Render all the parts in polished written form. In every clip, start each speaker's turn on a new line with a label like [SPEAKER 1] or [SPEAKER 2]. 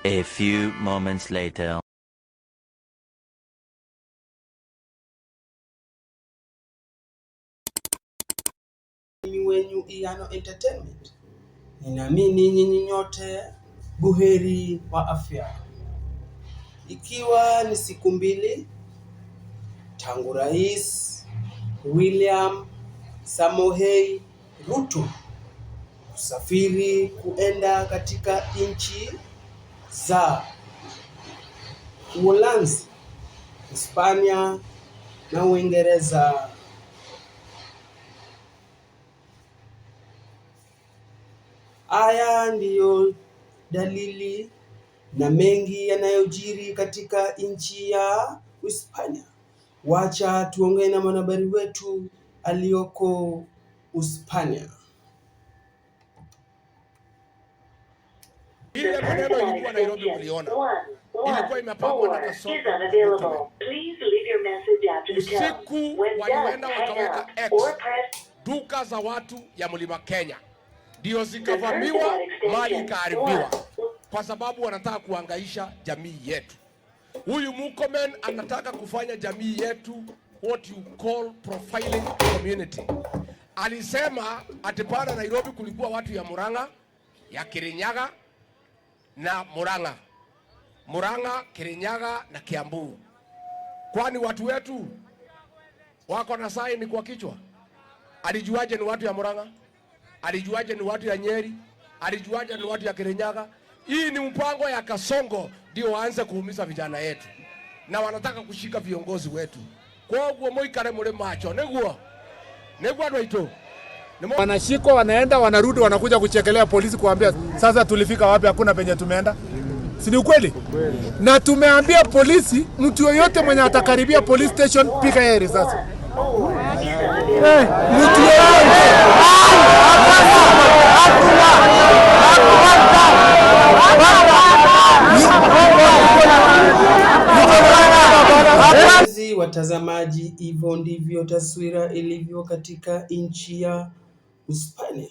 [SPEAKER 1] A few moments later.
[SPEAKER 2] Wenyu Iyano Entertainment. Ninaamini nyinyi nyote buheri wa afya. Ikiwa ni siku 2 tangu Rais William Samoei Ruto kusafiri kuenda katika nchi za Uholanzi, Hispania na Uingereza. Haya ndiyo dalili na mengi yanayojiri katika nchi ya Hispania. Wacha tuongee na mwanahabari wetu aliyoko Hispania.
[SPEAKER 3] Ile maneno ilikuwa Nairobi mliona. Ilikuwa imepangwa na Kasongo. Usiku walienda wakaweka X duka za watu ya Mlima Kenya, ndio zikavamiwa, mali ikaharibiwa, kwa sababu wanataka kuhangaisha jamii yetu. Huyu Murkomen anataka kufanya jamii yetu what you call profiling community. Alisema ati pale Nairobi kulikuwa watu ya Murang'a, ya Kirinyaga na Murang'a. Murang'a, Kirinyaga na Kiambu. Kwani watu wetu wako na saini kwa kichwa? Alijuaje ni watu ya Murang'a? Alijuaje ni watu ya Nyeri? Alijuaje ni watu ya Kirinyaga? Hii ni mpango ya Kasongo ndio waanze kuumiza vijana yetu. Na wanataka kushika viongozi wetu. Koguo muikare muri macho niguo. Niguo andu aitu.
[SPEAKER 4] Wanashikwa, wanaenda, wanarudi, wanakuja kuchekelea polisi kuambia sasa tulifika wapi, hakuna penye tumeenda. Si ni ukweli? Na tumeambia polisi, mtu yoyote mwenye atakaribia police station piga yeye risasi. Mtu yoyote.
[SPEAKER 2] Wapenzi watazamaji, hivyo ndivyo taswira ilivyo katika nchi ya Hispania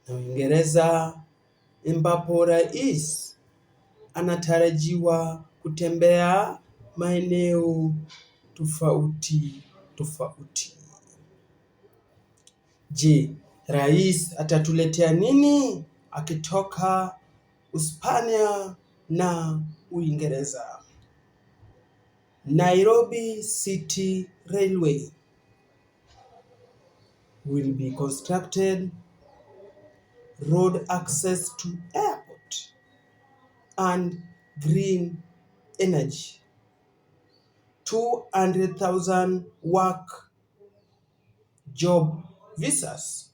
[SPEAKER 2] na Uingereza, ambapo rais anatarajiwa kutembea maeneo tofauti tofauti. Je, rais atatuletea nini akitoka Hispania na Uingereza? Nairobi City Railway will be constructed, road access to airport and green energy. 200,000 work job visas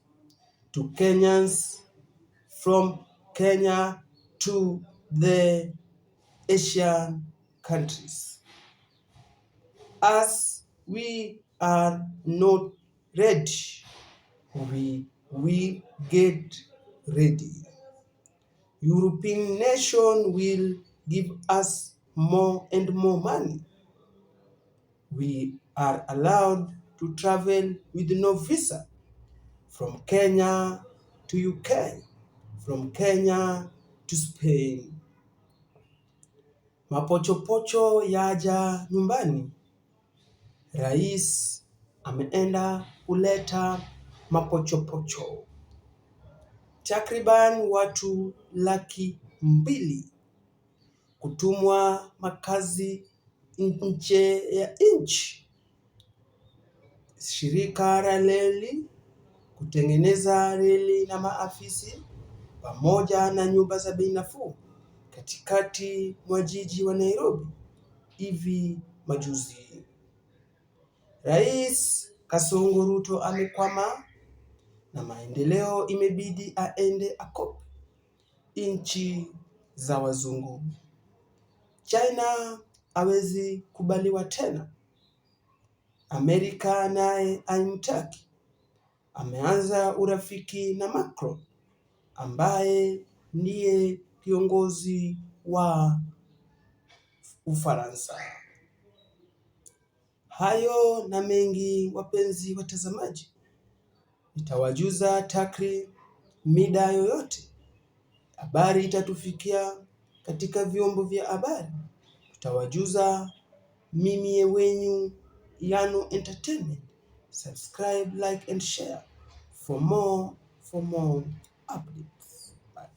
[SPEAKER 2] to Kenyans from Kenya to the Asian countries. As we are not ready, we will get ready. European nation will give us more and more money. We are allowed to travel with no visa from Kenya to UK, from Kenya to Spain. Mapochopocho yaja nyumbani. Rais ameenda kuleta mapochopocho. Takriban watu 200,000 kutumwa makazi nje ya nchi. Shirika la reli kutengeneza reli na maafisi pamoja na nyumba za bei nafuu katikati mwa jiji wa Nairobi hivi majuzi. Rais Kasongo Ruto amekwama na maendeleo, imebidi aende akope nchi za wazungu. China hawezi kubaliwa tena. Amerika naye haimtaki. Ameanza urafiki na Macron ambaye ndiye kiongozi wa Ufaransa. Hayo na mengi, wapenzi watazamaji, nitawajuza takri mida yoyote habari itatufikia. katika vyombo vya habari. Tutawajuza. Mimi wenyu Yano Entertainment. Subscribe, like and share for more updates. Bye.